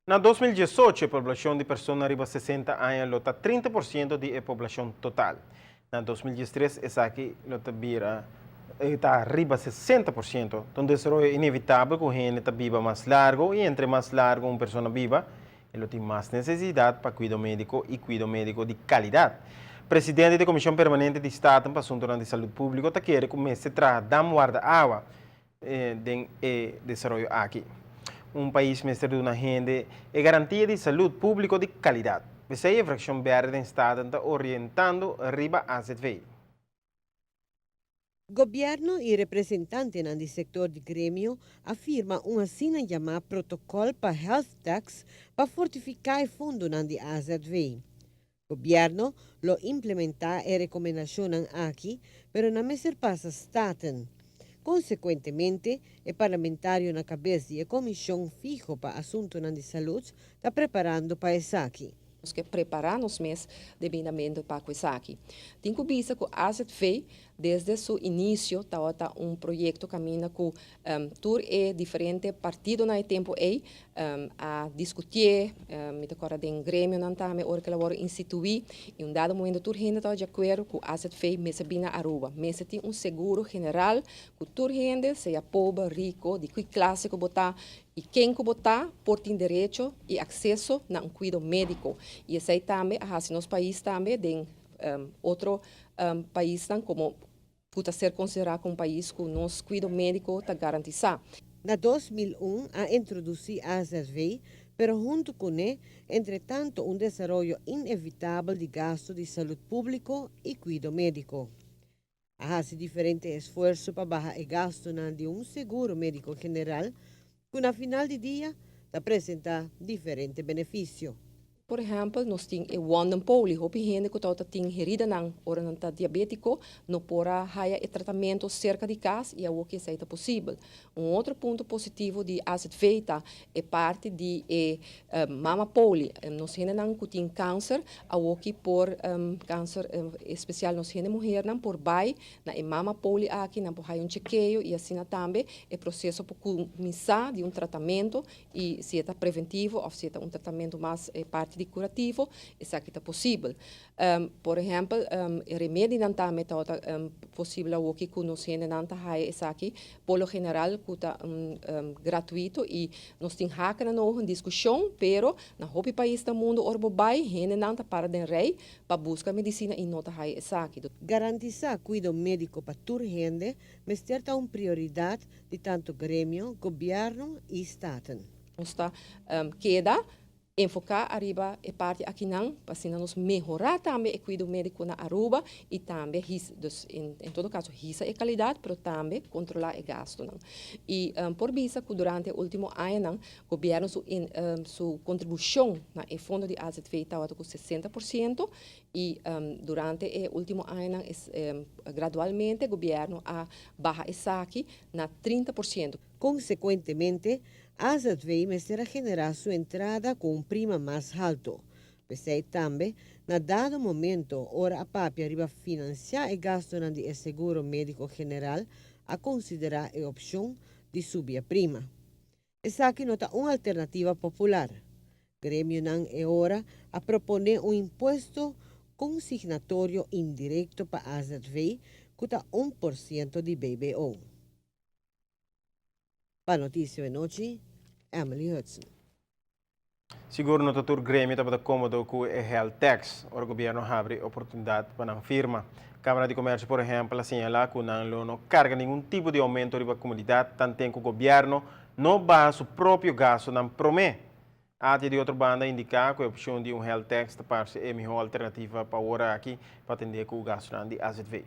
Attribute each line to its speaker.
Speaker 1: Na 2018 e poblacion di persona riba 60 aña lo ta 30% di e poblacion total. Na 2013 esaki lo ta bira ta riba 60%. Ta un desaroyo inevitabel cu hende ta biba mas largo y entre mas largo un persona biba, e lo tin mas necesidad pa cuido medico y cuido medico di calidad. Presidente di Comision Permanente di Staten pa Asuntonan di Salud Publico ta kere cu mester traha dam warda awa den e desaroyo aki. Un pais mester duna hende e garantia di salud publico di calidad. P'esey e fraccion berde den Staten ta orientando riba AZV.
Speaker 2: Gobierno y representantenan di sector di gremio a firma un asina yama protocol pa health tax pa fortifica e fondonan di AZV. Gobierno lo implementa e recomendacionnan aki, pero nan mester pasa Staten. Consecuentemente, e parlamentario na cabes di e comision fiho pa asuntonan di salud ta preparando pa esaki.
Speaker 3: Nos ke prepara nos mes debidamente pa esaki. Tin ku bisa ku AZV desde su inicio tabata un proyecto camina ku tur e diferente partidonan e tempo ei a discuti, mi ta acorda den gremionan tambe ora ku el a wordo institui, y un dado momento tur hende tabata di acuerdo ku AZV mester bin na Aruba. Mester tin un seguro general ku tur hende, sea pober, rico, di ki clase ku bo ta y ken ku bo ta, por tin derecho y acceso na un cuido medico. Y esey tambe a haci nos pais tambe den otro paisnan como ku ta ser considera como un pais ku nos cuido medico ta garantisa.
Speaker 2: Na 2001 a introduci AZV, pero hunto cune, entre tanto, un desaroyo inevitabel di gasto di salud publico y cuido medico. A haci diferente esfuerso pa baha e gastonan di un seguro medico general, cu na final di dia ta presenta diferente beneficio.
Speaker 3: Por ehempel, nos tin e wondenpoli, hopi hende ku ta tin heridanan ora nan ta diabetico, no por a haya e tratamento cerca di cas y awor cu esey ta posibel. Un otro punto positivo di AZV ta e parti di e mama poli. Nos hendenan ku tin cancer, awor cu por cancer, especial nos hende muhernan por bay na e mama poli aki, nan por haya un chequeo y asina tambe e proceso por cuminsa di un tratamento y si ta preventivo of si ta un tratamento mas parti di curativo, esaki ta posibel. Por ehempel, e remedinan tambe ta posibel awor cu nos hendenan ta haya esaki por lo general cu ta gratuito y nos tin haken nog un discusion, pero na hopi pais na mundo ora bo bay, hendenan ta para den rij pa busca medicina y no ta haya esaki.
Speaker 2: Garantisa cuido medico pa tur hende mester ta un prioridad di tanto gremio, gobierno y Staten.
Speaker 3: Nos ta keda enfoca ariba e parti akinan, pa asina nos mehora tambe e cuido medico na Aruba y tambe, dus en todo caso, hisa e calidad, pero tambe controla e gastonan. Y por bisa cu durante e ultimo añanan, gobierno su contribucion na e fondo di AZV tabata cu 60% y durante e ultimo añanan gradualmente gobierno a baha esaki na 30%.
Speaker 2: Consecuentemente, AZV mester a genera su entrada cu un prima mas halto. P'esey tambe, na dado momento, ora a papia riba financia e gastonan di e seguro medico general, a considera e opcion di subi e prima. Esaki no ta un alternativa popular. Gremionan e ora a propone un impuesto consignatorio indirecto pa AZV, cu ta 1% di BBO. Pa Noticia di Anochi, Emily Hudson.
Speaker 1: Sigur no ta tur gremio tabata comodo cu e health tax, ora gobierno a habri oportunidad pa nan firma. Camara di Comercio, por ehempel, a señala cu nan lo no carga ningun tipo di aumento riba comunidad, tanten cu gobierno no baha su propio gastonan prome. ATIA di otro banda a indica cu e opcion di un health tax ta parce e miho alternativa pa awor aki pa atende cu gastonan di AZV.